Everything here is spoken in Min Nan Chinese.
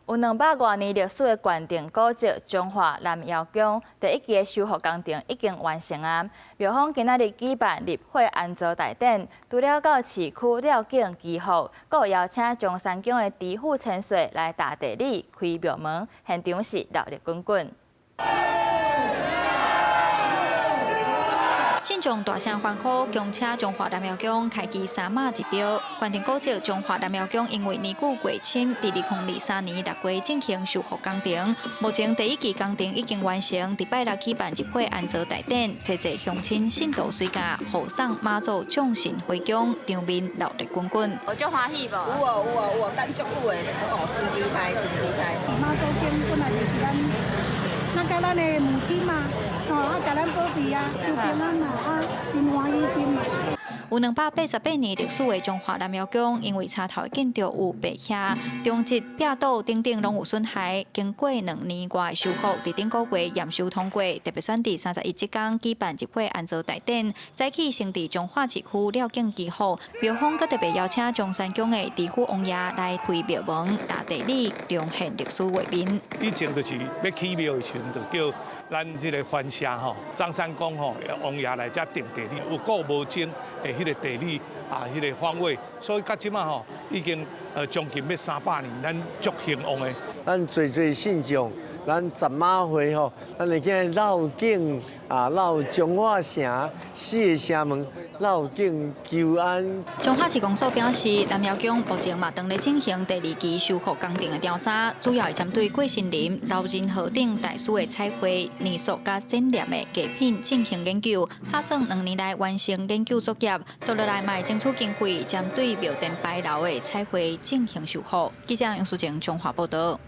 有200外年歷史的縣定古蹟彰化南瑤宮第一期的修復工程已經完成啊！廟方今仔日舉辦入會安座大典，除了到市區繞境祈福，閣邀請中山宮的知府千歲來打地禮開廟門，現場是熱鬧滾滾。信眾大聲歡呼，恭請彰化南瑤宮開機三媽入廟。縣定古蹟彰化南瑤宮因為年久過深，佇2023年6月進行修復工程。目前第一期工程已經完成，佇拜六舉辦入會安座大典，濟濟鄉親信徒隨駕護送媽祖眾神回宮，場面熱鬧滾滾。有足歡喜無？有哦有哦有哦，等足久的哦，真期待，真期待。媽祖經本來就是咱，咱佮咱的母親嘛。哦，啊，共咱保庇啊，求平安啦，啊，真歡喜心嘛。有288年歷史的彰化南瑤宮，因為柴頭的建築有白瓦、中脊、壁倒等等攏有損害，經過2年外的修復，佇頂個月驗收通過，特別選佇31這工舉辦入會安座大典，早起先佇彰化市區繞境祈福，廟方閣特別邀請中山宮的知府王爺來開廟門、打地禮，重現歷史畫面。以前就是欲起廟的時陣，就叫咱這个番社吼，中山宮吼，王爺來遮定地理，有古無今的彼个地理啊，彼个方位，所以到這馬吼已經將近欲300年，咱足興旺的。咱濟濟信眾，咱十媽會吼，咱會去繞境啊，繞彰化城四个城門繞境求安。彰化市公所表示，南瑤宮目前嘛正咧進行第二期修復工程的調查，主要會針對過身林、老人河頂大師的彩繪、泥塑佮剪黏的藝品進行研究，打算2年內完成研究作業，紲落來嘛會爭取經費，針對廟殿牌樓的彩繪進行修復。記者楊淑靜彰化報道。